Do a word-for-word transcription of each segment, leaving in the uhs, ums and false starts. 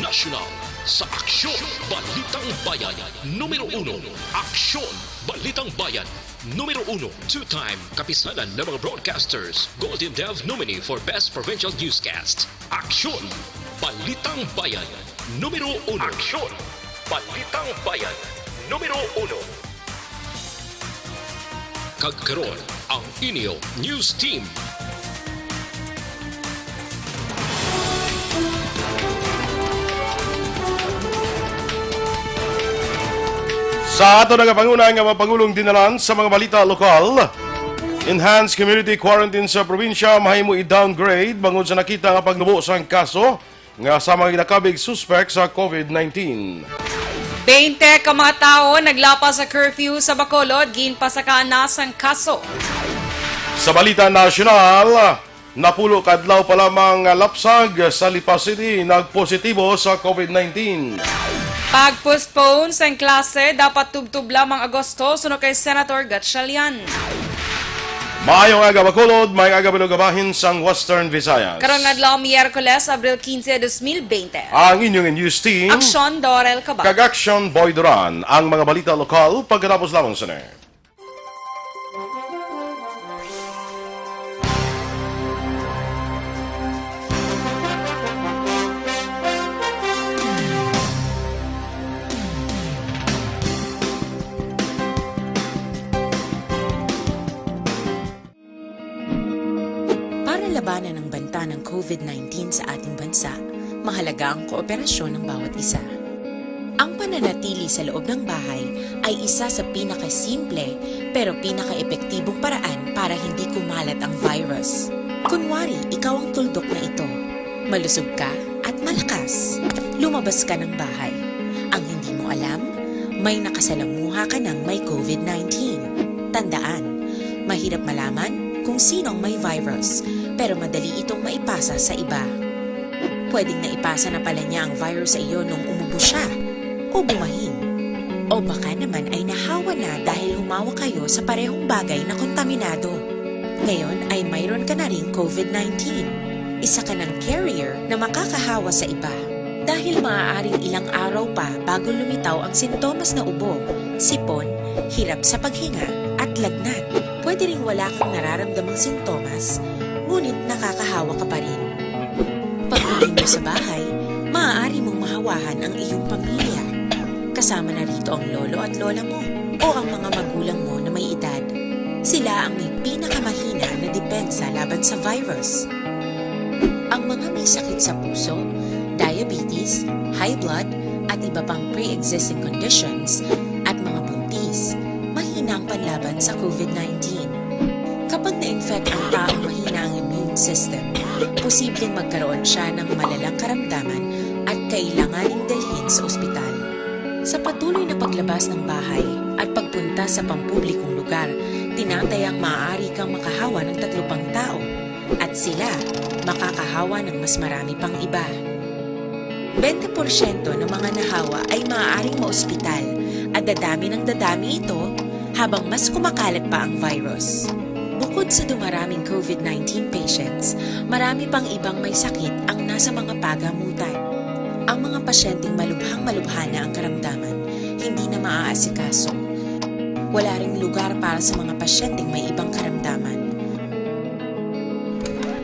Nasyonal sa Aksyon Balitang Bayan numero uno. Aksyon Balitang Bayan numero uno. Two-time kapisanan ng mga broadcasters, Golden Dove nominee for Best Provincial Newscast. Aksyon Balitang Bayan numero uno. Aksyon Balitang Bayan numero uno. Kag karon, ang inyo news team. Sa ato nagapanguna nga mga pangulong dinalan sa mga balita lokal, enhanced community quarantine sa probinsya mahimo i-downgrade bangod sa nakita nga pagnubo sang kaso nga sama ginakabig suspek sa COVID nineteen. Baynte ka mga tawo naglapas sa curfew sa Bacolod, ginpasakaan na sang kaso. Sa balita nasyonal, napulo ka adlaw pa lamang nga lapsag sa Lipa City nagpositibo sa COVID nineteen. Pag-postpone sang klase dapat tubtob lamang Agosto, suno kay Senator Gatchalian. Maayong aga, Bacolod. Maayong aga, Balugabahin sang Western Visayas. Karong adlaw, Miyerkules, Abril quince, dos mil veinte. Ang inyong news team, Aksyon Dorel Cabal. Kag Aksyon Boy Duran. Ang mga balita lokal pagkatapos lamang sini. Para labanan ang banta ng COVID nineteen sa ating bansa, mahalaga ang kooperasyon ng bawat isa. Ang pananatili sa loob ng bahay ay isa sa pinakasimple pero pinakaepektibong paraan para hindi kumalat ang virus. Kunwari, ikaw ang tuldok na ito. Malusog ka at malakas. Lumabas ka ng bahay. Ang hindi mo alam, may nakasalamuha ka ng may COVID nineteen. Tandaan, mahirap malaman kung sino ang may virus, pero madali itong maipasa sa iba. Pwedeng naipasa na pala niya ang virus sa iyo nung umubo siya o bumahin. O baka naman ay nahawa na dahil humawak kayo sa parehong bagay na kontaminado. Ngayon ay mayroon ka na ring COVID nineteen. Isa ka ng carrier na makakahawa sa iba. Dahil maaaring ilang araw pa bago lumitaw ang sintomas na ubo, sipon, hirap sa paghinga, at lagnat. Pwede ring wala kang nararamdamang sintomas, ngunit nakakahawa ka pa rin. Pag-uwi mo sa bahay, maaari mong mahawahan ang iyong pamilya. Kasama na rito ang lolo at lola mo o ang mga magulang mo na may edad. Sila ang may pinakamahina na depensa laban sa virus. Ang mga may sakit sa puso, diabetes, high blood, at iba pang pre-existing conditions, at mga buntis, mahina ang panlaban sa COVID nineteen. Kapag na-infect ang taong mahina ang immune system, posibleng magkaroon siya ng malalang karamdaman at kailanganing dalhin sa ospital. Sa patuloy na paglabas ng bahay at pagpunta sa pampublikong lugar, tinatayang maaari kang makahawa ng tatlo pang tao, at sila makakahawa ng mas marami pang iba. Bente porsyento ng mga nahawa ay maaaring maospital, at dadami ng dadami ito habang mas kumakalat pa ang virus. Bukod sa dumaraming COVID nineteen patients, marami pang ibang may sakit ang nasa mga pagamutan. Ang mga pasyenteng malubhang-malubha na ang karamdaman, hindi na maaasikaso. Wala ring lugar para sa mga pasyenteng may ibang karamdaman.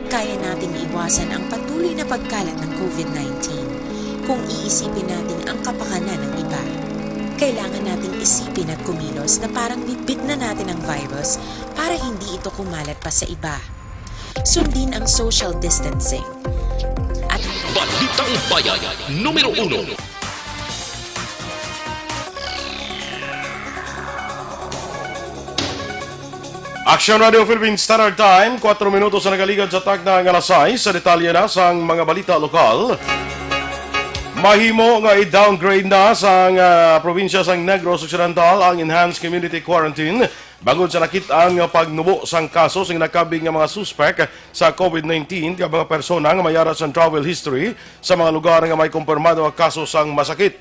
Kaya nating iwasan ang patuloy na pagkalat ng COVID nineteen kung iisipin natin ang kapakanan ng iba. Kailangan nating isipin at kumilos na parang bitbit na natin ang virus para hindi ito kumalat pa sa iba. Sundin ang social distancing. At Balitang Bayan numero uno. Action Radio Philippine Standard Time, kuwatro minutos na nagaligad sa takna nga alas sais. Sa detalye na sang mga balita lokal, mahimo nga i-downgrade na sang, ah, probinsya sang Negros Occidental ang enhanced community quarantine bangod sa nakit-an nga pagnubo sang kaso sing nakabig nga mga suspek sa COVID nineteen kag mga persona nga may ara sang travel history sa mga lugar nga may kumpirmado nga kaso sang masakit.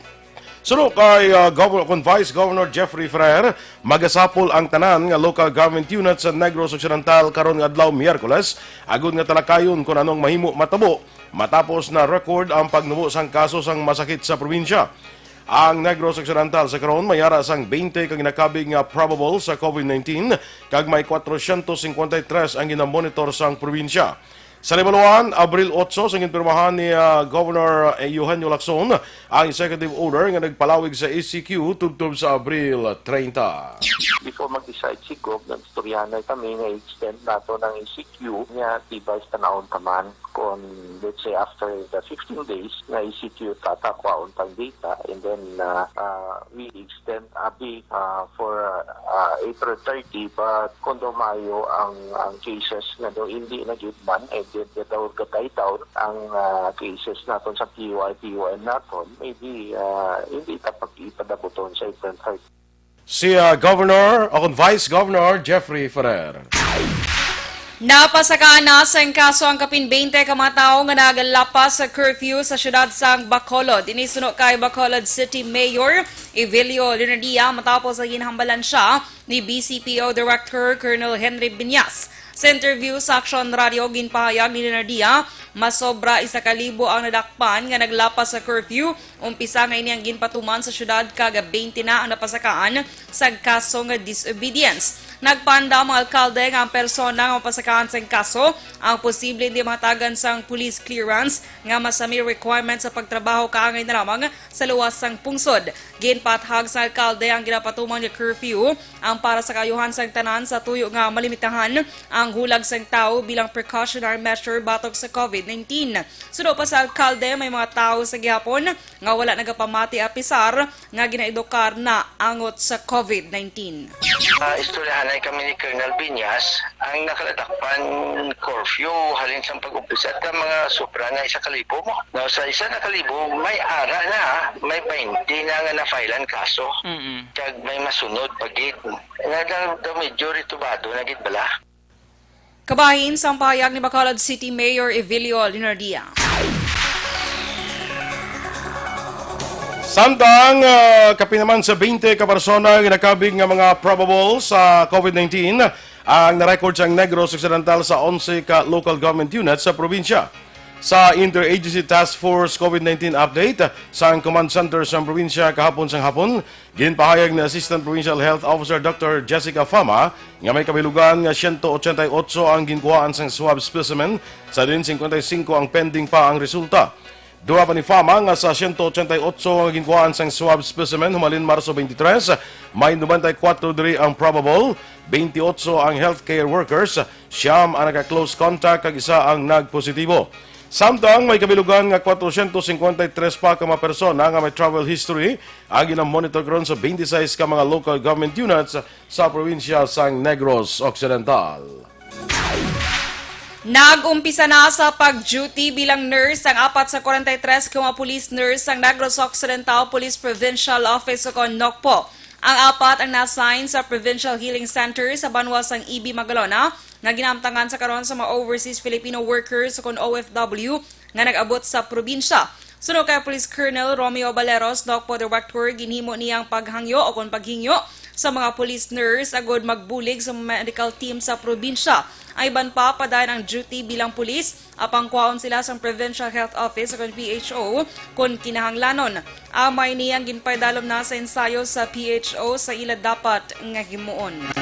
Suno kay, ah, Governor, kon Vice Governor Jeffrey Ferrer, magasapol ang tanan nga local government unit sa Negros Occidental karon nga adlaw, Miyerkules, agud nga talakayon kon anong mahimo matabo matapos na record ang pagnubo sang kaso sang masakit sa probinsya. Ang Negros Occidental sa karon may ara sang twenty ka ginakabig nga probable sa COVID nineteen, kag may kwatrocientos cincuenta y tres ang ginamonitor sang probinsya. Sa Libaluan, Abril otso, sang ginpirmahan ni, ah, Governor, eh, Eugenio Lacson ang executive order nga nagpalawig sa E C Q tubtob sa Abril treinta. Before mag-decide si Gov, nag-istoryahanay kami nga i-extend nato ng E C Q niya, tibay sa tanawon taman. Kung, let's say, after the fifteen days nga E C Q, tata kuhaon pang data, and then, uh, uh, we extend a bit, uh, for, uh, April thirty, but kung daw maayo ang, ang cases nga daw hindi na gyud man, and then daw gatay down ang, uh, cases naton sa P U I, P U N naton, maybe, uh, hindi ta pag-ipadabuton sa April thirty. Si, ah, Governor, o kung Vice Governor, Jeffrey Ferrer. Napasakaan na sang kaso ang kapin twenty ka mga tawo nga naglapas sa curfew sa siyudad sang Bacolod. Ini suno kay Bacolod City Mayor Evelio Leonardia matapos ang ginhambalan siya ni B C P O Director Colonel Henry Binyas. Sa interview sa Aksyon Radio, ginpahayag ni Leonardia, masobra isa ka libo ang nadakpan nga naglapas sa curfew. Umpisa nga ini ang ginpatuman sa siyudad, kag twenty na ang napasakaan sa kaso nga disobedience. Nagpaandam ang alkalde nga ang persona nga mapasakaan sang kaso ang posible hindi mahatagan sang police clearance nga masami requirement sa pagtrabaho kaangay na lamang sa luwas sang pungsod. Ginpaathag sang alkalde ang ginapatuman nga curfew ang para sa kaayuhan sang tanan sa tuyo nga malimitahan ang hulag sang tawo bilang precautionary measure batok sa COVID nineteen. Suno pa sa alkalde, may mga tawo sa gihapon nga wala nagapamati apisar nga ginaedukar na angot sa COVID nineteen. Ah, istoryahanay kami ni Colonel Binyas, ang nakaladakpan curfew halin sang pag-umpisa ta mga sobra na isa ka libo mo. Now, sa isa na ka libo, may ara na, may twenty na nga na-filean kaso. Mm-mm. Kag may masunod pa gid. Nga daw, daw medyo ritubado na gid bala. Kabahin sang pahayag ni Bacolod City Mayor Evilio Leonardia. Samtang, ah, kapin naman sa twenty ka persona ginakabig nga mga probable sa COVID nineteen ang na-record sang Negros Occidental sa onse ka local government units sa probinsya. Sa Interagency Task Force COVID nineteen update sang Command Center sang probinsya kahapon sang hapon, ginpahayag ni Assistant Provincial Health Officer Doctor Jessica Fama nga may kabilugan nga siyento ochenta y otso ang ginkuhaan sang swab specimen, sa diin singkwenta y singko ang pending pa ang resulta. Duha pa ni Fama nga sa siyento ochenta y otso nga ginkuhaan sang swab specimen humalin Marso twenty-three, may nobenta y kuwatro diri ang probable, twenty-otso ang healthcare workers, siyam ang naka-close contact kag isa ang nagpositibo. Samtang may kabilugan nga kwatrocientos cincuenta y tres pa ka mga persona nga may travel history ang ginamonitor karon sa twenty-six ka mga local government units sa probinsya sang Negros Occidental. Nag-umpisa na sa pag-duty bilang nurse ang apat sa kwarenta y tres ka mga police nurse sang Negros Occidental Police Provincial Office o kon NOCPO. Ang apat ang na-assign sa Provincial Healing Center sa banwa sang E B Magalona nga ginamtangan sa karon sa mga overseas Filipino workers o kon O F W nga nag-abot sa probinsya. Suno kay Police Colonel Romeo Baleros, NOCPO Director, ginhimo niya ang paghangyo o kon paghingyo sa mga police nurse agud magbulig sa medical team sa probinsya. Ang iban pa padayon ang duty bilang pulis, apang kuhaon sila sang Provincial Health Office o kon P H O kon kinahanglanon. Amay niya ang ginpaidalom na sa ensayo sa P H O sa ila dapat nga himuon.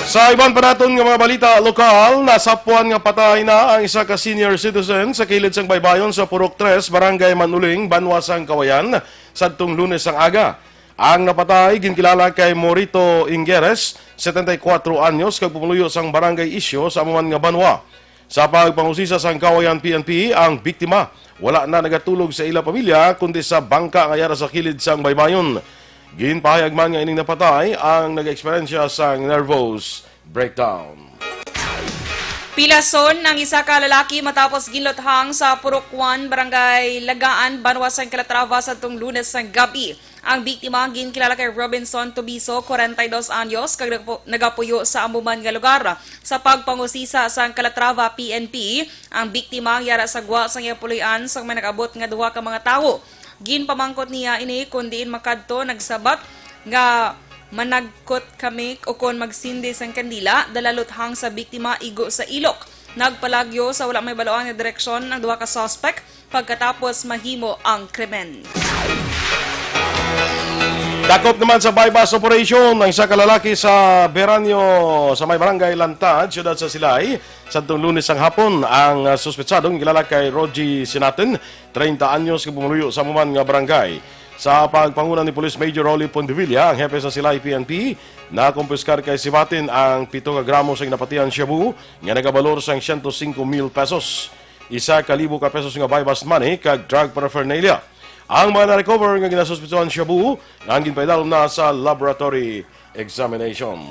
Sa iban pa naton nga mga balita lokal, nasapwan nga patay na ang isa ka senior citizen sa kilid sang baybayon sa Purok Tres, Barangay Manuling, banwa sang Kawayan, sadtong Lunes sang aga. Ang napatay ginkilala kay Morito Ingeres, setenta y kuwatro anyos, kag pumuluyo sang Barangay Isyo sa amo man nga banwa. Sa pagpangusisa sang Kawayan P N P, ang biktima wala na nagatulog sa ila pamilya kundi sa bangka nga yara sa kilid sang baybayon. Ginpahayag man nga ining napatay ang nag-eksperyensya sang nervous breakdown. Pilason ang isa ka lalaki matapos ginluthang sa Purok One, Barangay Lagaan, banwa sang Calatrava, sadtong Lunes sang gab-i. Ang biktima ginkilala kay Robinson Tubiso, kwarenta y dos anyos, kag nagpu-, nagapuyo sa amo man nga lugar. Sa pagpangusisa sang Calatrava P N P, ang biktima ang yara sa gwa sang iya puloy-an sang may nag-abot nga duha ka mga tawo. Ginpamangkot niya ini kon diin makadto, nagsabat nga managkot kami ukon magsindi sang kandila, dala luthang sa biktima igo sa ilok. Nagpalagyo sa wala may baloan nga direksyon ang duha ka suspek pagkatapos mahimo ang krimen. Dakop naman sa buy-bust operation ang isa ka lalaki sa Beranyo sa may barangay Lantad, siyudad sa Silay. Sadtong Lunes sang hapon, ang, ah, suspetsado nga kilala kay Rogie Sinatin, treinta anyos, nga pumuluyo sa amo man nga barangay. Sa pagpanguna ni Police Major Rolly Pondevilla, ang hepe sa Silay P N P, nakumpiskar kay Sibatin ang pito ka gramo sa ginapatihan shabu nga nagabalor sang siyento singko mil pesos, isa ka libo ka pesos nga buy-bust money, kag drug paraphernalia. Ang mga na-recover nga ginasuspetsahan shabu ang ginpaidalom na sa laboratory examination.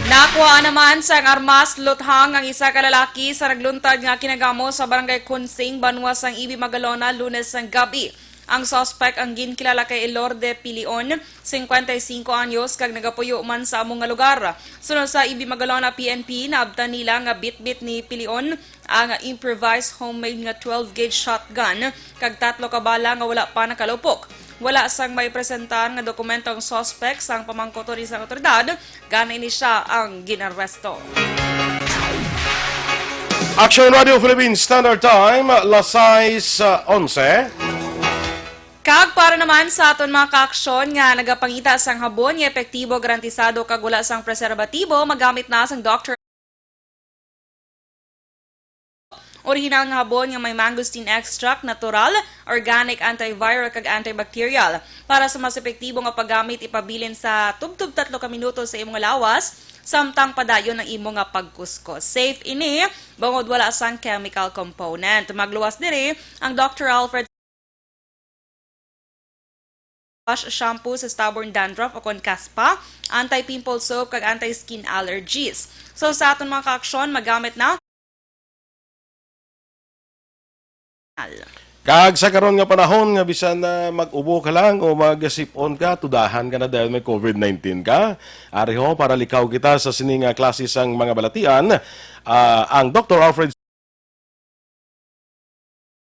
Nakuha naman sang armas luthang ang isa ka lalaki sa nagluntad nga kinagamo sa Barangay Kunsing, banwa sang Ibi, Magalona, Lunes sang gabi. Ang suspect ang ginkilala kay Elorde Pilion, cincuenta y cinco anyos, kag nagapuyo man sa amo nga lugar. Sunod sa Ibi, Magalona P N P, naabtan nila nga bitbit ni Pilion ang improvised homemade nga twelve gauge shotgun kag tatlo ka bala nga wala pa nakalupok. Wala sang may presentar nga dokumento ang suspect sang pamangkuton ni sang awtoridad, gani ini sia ang gin-aresto. Action Radio Philippines Standard Time, las sais onse. Kag para naman sa aton mga kaaksyon nga nagapangita sang habon nga epektibo, garantisado kag wala sang preserbatibo, magamit na sang Doctor Orihinal nga habon nga may mangosteen extract, natural, organic, antiviral, kag antibacterial. Para sa mas epektibo nga paggamit, ipabilin sa tubtob tatlo ka minuto sa imo nga lawas, samtang padayon ang imo nga pagkuskos. Safe ini, bangod wala sang chemical component. Magluwas diri ang Doctor Alfred Wash shampoo sa stubborn dandruff o kon kaspa, anti-pimple soap, kag anti-skin allergies. So, sa aton mga kaaksyon, magamit na. Kag sa karon nga panahon nga bisan na mag-ubo ka lang o mag-sip-on ka, tudahan ka na dahil may covid nineteen ka. Ari ho, para likaw kita sa sini nga klase sang mga balatian, ah, ang Doctor Alfred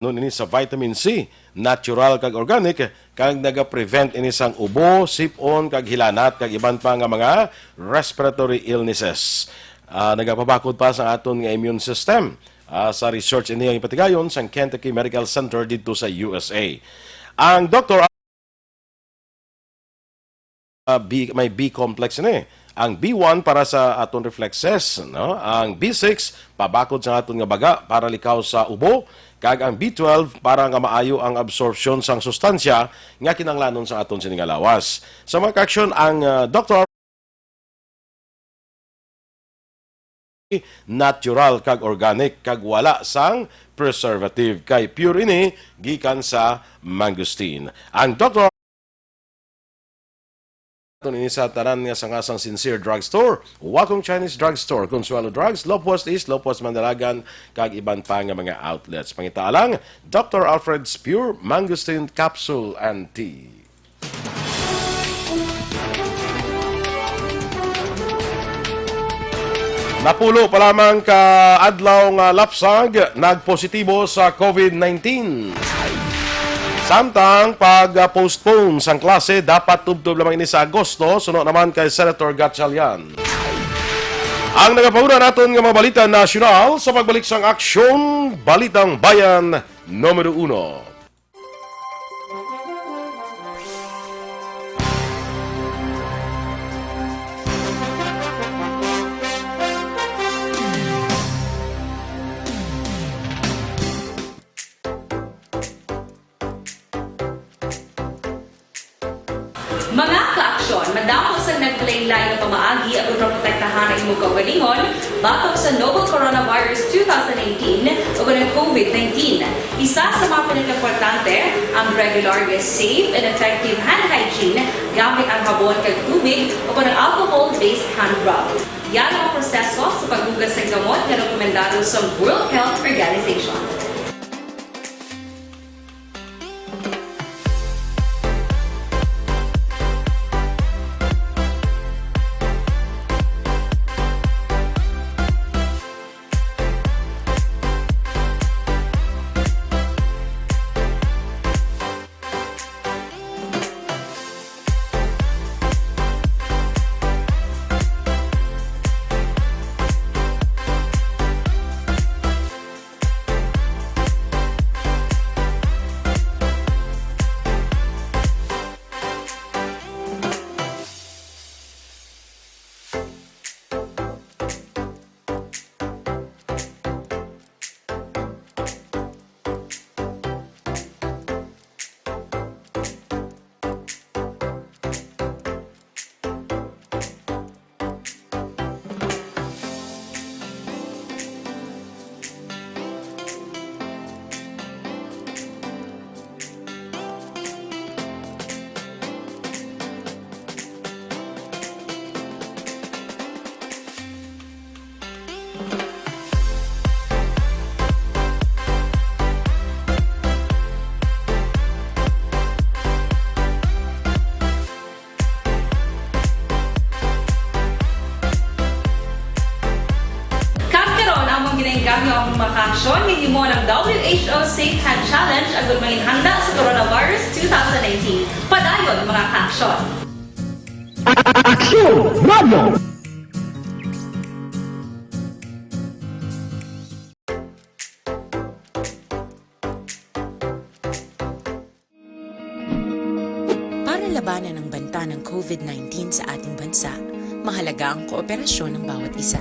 nun ini sa vitamin C, natural kag organic, kag nagaprevent ini sang ubo, sip-on, kag hilanat, kag iban pa nga mga respiratory illnesses. Ah, nagapabakod pa sa aton nga immune system. Ah, sa research ini ang ipatigayon sang Kentucky Medical Center didto sa U S A. Ang Doctor ah, B, may B complex ini. Ang B one para sa aton reflexes, no? Ang B six pabakod sa aton nga baga para likaw sa ubo, kag ang B twelve para nga maayo ang absorption sang sustansya nga kinahanglanon sa aton sini nga lawas. Sa mga kaaksyon, ang, ah, Doctor natural kag organic kag wala sang preservative, kay pure ini gikan sa mangosteen. Ang Doctor ini sa tanan nga sanga sang Sincere Drugstore, Wacom Chinese Drugstore, Consuelo Drugs, Lop West East, Lop West Mandalagan, kag iban pa nga mga outlets. Pangita lang, Doctor Alfred's Pure Mangosteen Capsule and Tea. Napulo pa lamang ka adlaw nga lapsag nagpositibo sa covid nineteen. Samtang pag-postpone sang klase dapat tubtob lamang ini sa Agosto, suno naman kay Senator Gatchalian. Ang nagapanguna naton nga mga balita nasyonal sa pagbalik sang Aksyon Balitang Bayan numero uno. Mga kaaksyon, madamo sang naglain-lain nga pamaagi aron maprotektahan ang imong kaugalingon batok sa novel coronavirus two thousand nineteen o ang covid nineteen. Isa sa mga pinakaimportante, ang regular nga safe and effective hand hygiene gamit ang habon kag tubig o kon ang alcohol-based hand rub. Yara ang proseso sa paghugas sang gamot nga rekomendado sa World Health Organization. Himo ang W H O Safe Hand Challenge agud manginhanda sa coronavirus two thousand nineteen. Padayon, mga kaaksyon! Aksyon Radio! Para labanan ang banta ng COVID nineteen sa ating bansa, mahalaga ang kooperasyon ng bawat isa.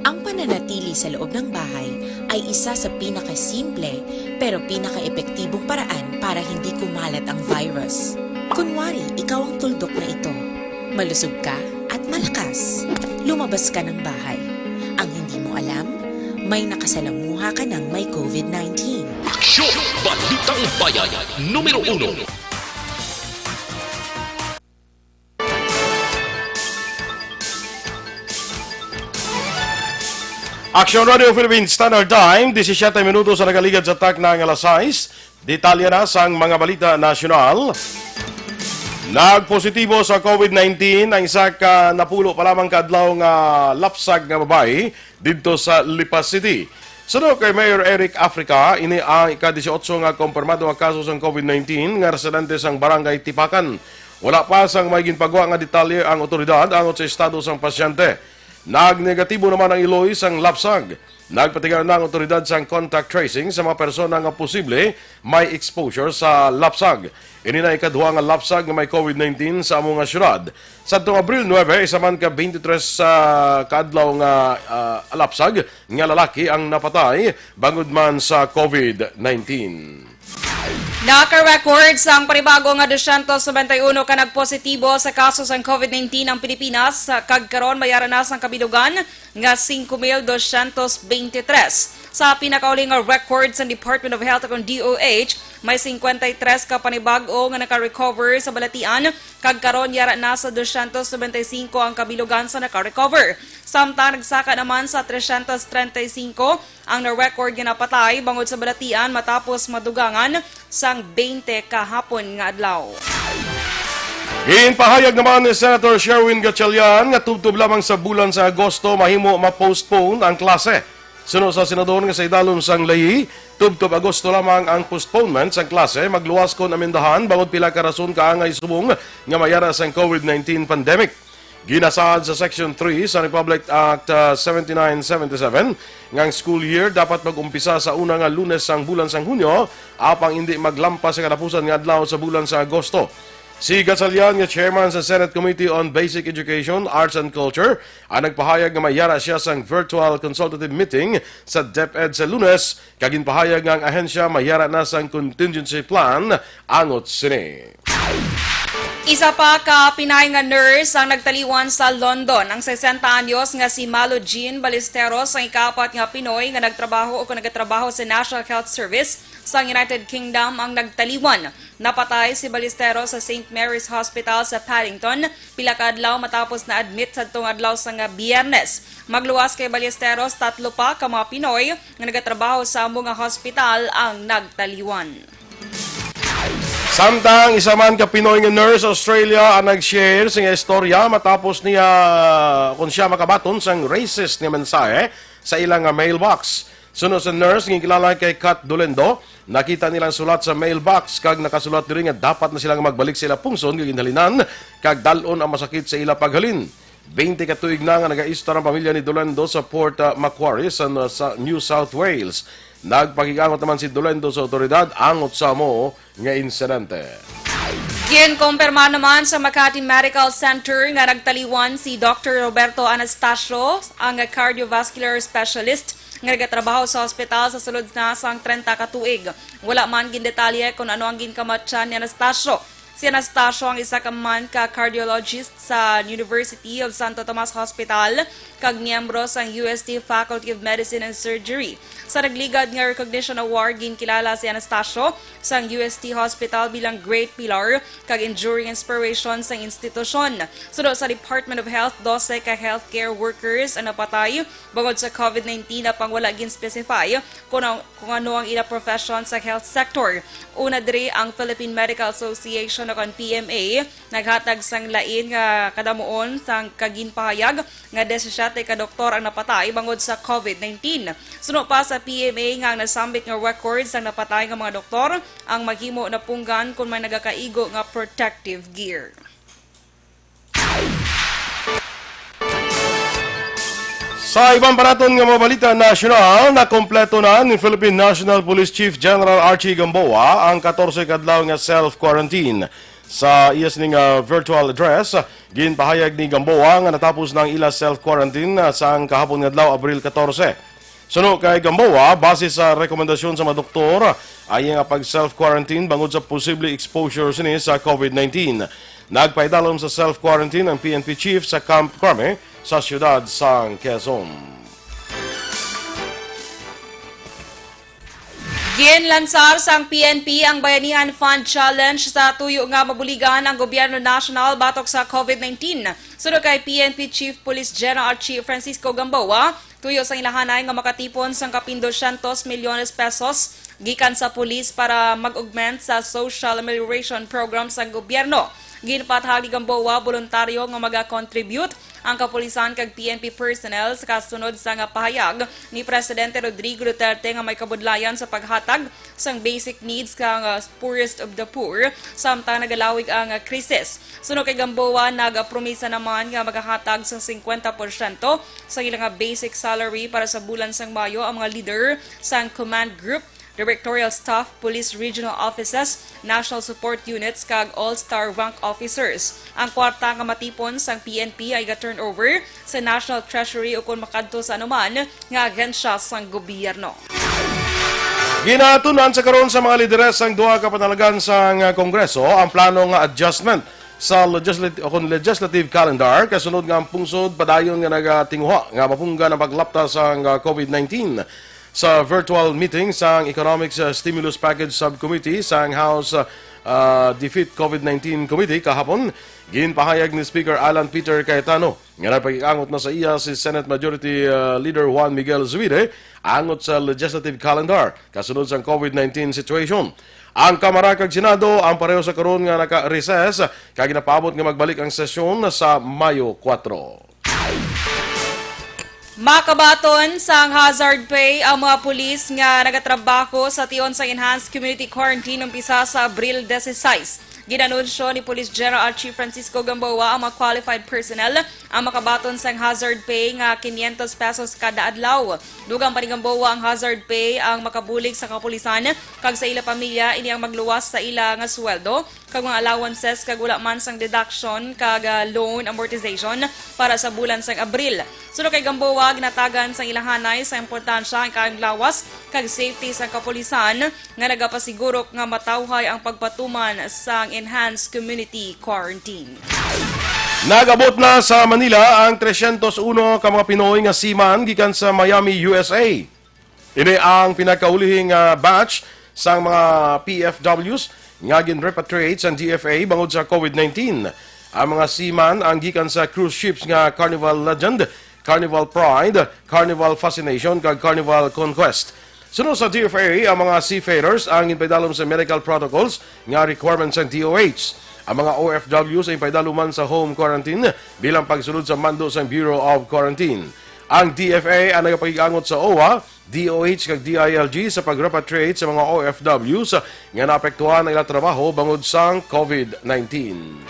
Ang pananatili sa loob ng bahay ay isa sa pinakasimple pero pinakaepektibong paraan para hindi kumalat ang virus. Kunwari, ikaw ang tuldok na ito. Malusog ka at malakas. Lumabas ka ng bahay. Ang hindi mo alam, may nakasalamuha ka ng may COVID nineteen. Aksyon! Balitang Bayan, numero uno. Aksyon Radio Philippines Standard Time, disisiete minutos sa nagaligad sa takna nga alas sais. Detalye na sang mga balita nasyonal. Nagpositibo sa COVID nineteen ang isa ka napulo pa lamang ka adlaw nga lapsag nga babayi didto sa Lipa City. Suno kay Mayor Eric Africa, ini ang ika-disiotso nga kompirmado nga kaso sang COVID nineteen nga residente sang Barangay Tipacan. Wala pa sang may ginpagwa nga detalye ang otoridad angot sa estado sang pasyente. Nagnegatibo naman ang iloy sang lapsag. Nagpatingala na ang otoridad sang contact tracing sa mga persona nga posible may exposure sa lapsag. Ini na ikaduha nga lapsag nga may COVID nineteen sa amo nga syudad. Sadtong Abril nuebe, isa man ka twenty-three, ah, ka adlaw nga, ah, lapsag nga lalaki ang napatay bangod man sa COVID nineteen. Naka-record sang panibago nga dosyentos nobenta y uno ka nagpositibo sa kaso sang COVID nineteen ang Pilipinas, kag karon may ara na sang kabilugan nga singko mil dosyentos beintitrés. Sa pinakauli nga record sang Department of Health o kon D O H, may singkwenta y tres ka panibag-o nga naka-recover sa balatian, kag karon yara na sa dosyentos nobenta y singko ang kabilugan sa naka-recover. Samtang nagsaka naman sa tresyentos trenta y singko ang na-record nga napatay bangod sa balatian matapos madugangan sang beinte kahapon nga adlaw. Ginpahayag naman ni Senator Sherwin Gatchalian nga tubtob lamang sa bulan sa Agosto mahimo ma-postpone ang klase. Suno sa senador nga sa idalom sang layi, tubtob Agosto lamang ang postponement sang klase, magluwas kon amendahan bangod pila ka rason kaangay subong nga may ara sang COVID nineteen pandemic. Ginasaad sa Section three sa Republic Act, ah, seventy-nine seventy-seven nga ang school year dapat mag-umpisa sa una nga Lunes sang bulan sang Hunyo, apang indi maglampas sa katapusan nga adlaw sa bulan sa Agosto. Si Gatchalian nga chairman sa Senate Committee on Basic Education, Arts and Culture, ang nagpahayag nga may ara siya sang virtual consultative meeting sa DepEd sa Lunes, kag ginpahayag nga ang ahensya may ara na sang contingency plan angot sini. Isa pa ka Pinay nga nurse ang nagtaliwan sa London. Ang sesenta anyos nga si Malo Jean Ballesteros, ang ikaapat nga Pinoy nga nagtrabaho o kon nagatrabaho sa National Health Service sa United Kingdom, ang nagtaliwan. Napatay si Ballesteros sa Saint Mary's Hospital sa Paddington, pila ka adlaw matapos na-admit sadtong adlaw sang Biyernes. Magluwas kay Ballesteros, tatlo pa ka mga Pinoy nga nagatrabaho sa amo nga hospital ang nagtaliwan. Samtang isa man ka Pinoy nga nurse sa Australia ang nag-share sa iya istorya matapos niya, kon siya makabaton sang racist nga mensahe sa ila nga mailbox. Suno sa nurse nga ginkilala kay Kat Dolendo, nakita nila ang sulat sa mailbox kag nakasulat diri nga dapat na sila nga magbalik sa ila pungson nga ginhalinan kag dal-on ang masakit sa ila paghalin. Twenty ka tuig na nga nagaistar ang pamilya ni Dolendo sa Port, ah, Macquarie sa, sa New South Wales. Nagpakig-angot naman si Dolendo sa awtoridad angot sa amo nga insidente. Ginkumpirma naman sa Makati Medical Center nga nagtaliwan si Doctor Roberto Anastasio, ang cardiovascular specialist nga nagatrabaho sa ospital sa sulod na sang trenta ka tuig. Wala man gindetalye kon ano ang ginkamatyan ni Anastasio. Si Anastasio ang isa ka man ka cardiologist sa University of Santo Tomas Hospital kag miyembro sang U S T Faculty of Medicine and Surgery. Sa nagligad nga recognition award, ginkilala si Anastasio sang U S T Hospital bilang Great Pillar kag Enduring Inspiration sang institusyon. Suno sa Department of Health, dose ka healthcare workers ang napatay bangod sa COVID nineteen, apang wala gin-specify kung ang, kung ano ang ila profession sa health sector. Una diri ang Philippine Medical Association kan P M A naghatag sang lain nga kadamuon sang kaginpahayag nga disisiete ka doktor ang napatay bangod sa COVID nineteen. Suno pa sa P M A nga ang nasambit nga records sang napatay nga mga doktor ang maghimo na punggan kon may nagakaigo nga protective gear. Sa iban pa naton nga mga balita nasyonal, nakompleto na ni Philippine National Police Chief General Archie Gamboa ang katorse ka adlaw nga self-quarantine. Sa iya sini nga virtual address, ginpahayag ni Gamboa nga natapos na ang ila self-quarantine, ah, sang kahapon nga adlaw, Abril katorse. Suno kay Gamboa, base sa rekomendasyon sa mga doktor, ang iya nga pag-self-quarantine bangod sa posible exposure sini sa COVID nineteen. Nagpaidalom sa self-quarantine ang P N P chief sa Camp Crame sa siyudad sang Quezon. Ginlansar sang P N P ang Bayanihan Fund Challenge sa tuyo nga mabuligan ang gobyerno nasyonal batok sa COVID nineteen. Suno kay P N P Chief Police General Archie Francisco Gamboa, tuyo sang ilahanay nga makatipon sang kapin dosyentos milyones pesos gikan sa pulis para mag-augment sa social amelioration program sang gobyerno. Ginpaathag ni Gamboa, boluntaryo nga maga-contribute ang kapulisan kag P N P personnel sa kasunod sang pahayag ni Presidente Rodrigo Duterte nga may kabudlayan sa paghatag sang basic needs kang, ah, poorest of the poor, samtang nagalawig ang, ah, krisis. Suno kay Gamboa, nagapromisa naman nga magahatag sang singkwenta porsyento sa ila nga basic salary para sa bulan sang Mayo ang mga leader sang command group, directorial staff, police regional offices, national support units, kag all-star rank officers. Ang kwarta nga matipon sang P N P ay ga-turnover sa National Treasury ukon makadto sa anuman nga ahensya sang gobyerno. Ginatunan sa karon sa mga lideres sang duha ka panalagan sang, ah, Kongreso ang plano nga adjustment sa legislat-, o kon legislative calendar, kasunod nga ang pungsod padayon nga nagatinguha nga mapunggan ang paglapta sang, ah, COVID nineteen. Sa virtual meeting sang Economic, ah, Stimulus Package Subcommittee sang House, ah, ah, Defeat COVID nineteen Committee kahapon, ginpahayag ni Speaker Alan Peter Cayetano nga nagpakig-angot na sa iya si Senate Majority, ah, Leader Juan Miguel Zubiri angot sa legislative calendar kasunod sang COVID nineteen situation. Ang Kamara kag Senado ang pareho sa karon nga naka-recess, kag ginapaabot nga magbalik ang sesyon sa Mayo kuwatro. Makabaton sang hazard pay ang mga pulis nga nagatrabaho sa tion sang enhanced community quarantine umpisa sa Abril dieciséis. Ginanunsyo ni Police General Chief Francisco Gamboa ang mga qualified personnel ang makabaton sang hazard pay nga quinientos pesos kada adlaw. Dugang pa ni Gamboa, ang hazard pay ang makabulig sa kapulisan kag sa ila pamilya, ini ang magluwas sa ila nga sweldo kag mga allowances kag wala man sang deduction kag, ah, loan amortization para sa bulan sang Abril. Suno kay Gamboa, ginatagan sang ilahanay sa importansya ang kaayong lawas kag safety sang kapulisan nga nagapasiguro nga matawhay ang pagpatuman sang enhanced community quarantine. Nag-abot na sa Manila ang tresyentos uno ka mga Pinoy nga seaman gikan sa Miami, U S A. Ini ang pinakaulihing, ah, batch sang mga P F Ws nga gin-repatriate sang D F A bangod sa COVID nineteen. Ang mga seaman ang gikan sa cruise ships nga Carnival Legend, Carnival Pride, Carnival Fascination, kag Carnival Conquest. Suno sa D F A, ang mga seafarers ang ginpaidalom sa medical protocols nga requirements sang D O H. Ang mga O F Ws ang ginpaidalom man sa home quarantine bilang pagsulod sa mando sang Bureau of Quarantine. Ang D F A ang nagapakig-angot sa O W A, D O H kag D I L G sa pag-repatriate sa mga O F Ws nga naapektuhan ang ilang trabaho bangod sang COVID nineteen.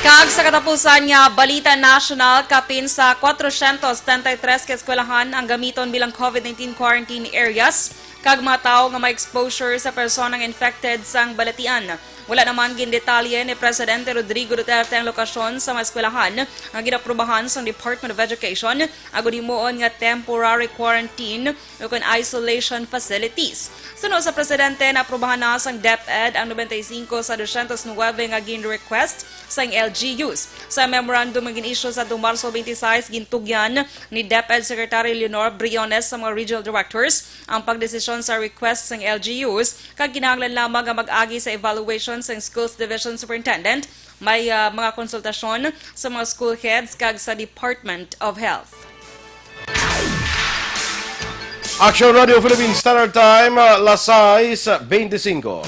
Kag sa katapusan nga balita nasyonal, kapin sa kwatrocientos setenta y tres ka eskwelahan ang gamiton bilang COVID nineteen quarantine areas, kag mga tawo nga may exposure sa personang infected sang balatian. Wala naman gindetalye ni Presidente Rodrigo Duterte ang lokasyon sa mga eskwelahan nga ginaprobahan sang Department of Education agud himuon nga temporary quarantine ukon isolation facilities. Suno sa presidente, naaprubahan na sang DepEd ang noventa y cinco sa dosyentos nuebe nga gin-request sang L G Us. Sa memorandum nga gin-issue sa Marso twenty-six, gintugyan ni DepEd Secretary Leonor Briones sa mga regional directors ang pagdesisyon sa request sang L G Us, kag kinahanglan lamang nga mag-agi sa evaluation sang Schools Division Superintendent, may, ah, mga konsultasyon sa mga school heads kag sa Department of Health. Action Radio Philippine Standard Time, ah, las sais beintisinko.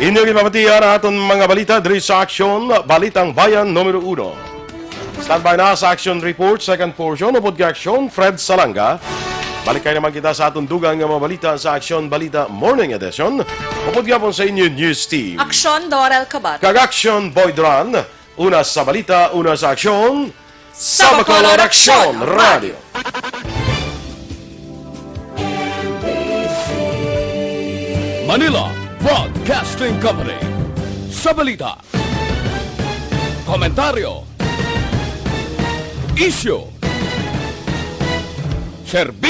Inyo ginpamatian ang aton mga balita diri sa Aksyon, Balitang Bayan numero uno. Standby na sa Aksyon Report, second portion, upod kay Aksyon, Fred Salanga. Balik kay naman kita sa aton dugang nga mga balita sa Aksyon Balita Morning Edition. Upod gyapon sa inyo news team. Aksyon, Dorel Cabat. Kag Aksyon, Boy Duran. Una sa balita, una sa aksyon, sa Bacolod Aksyon Radio. Manila Broadcasting Company. Sa balita, komentaryo, isyu, serbisyo.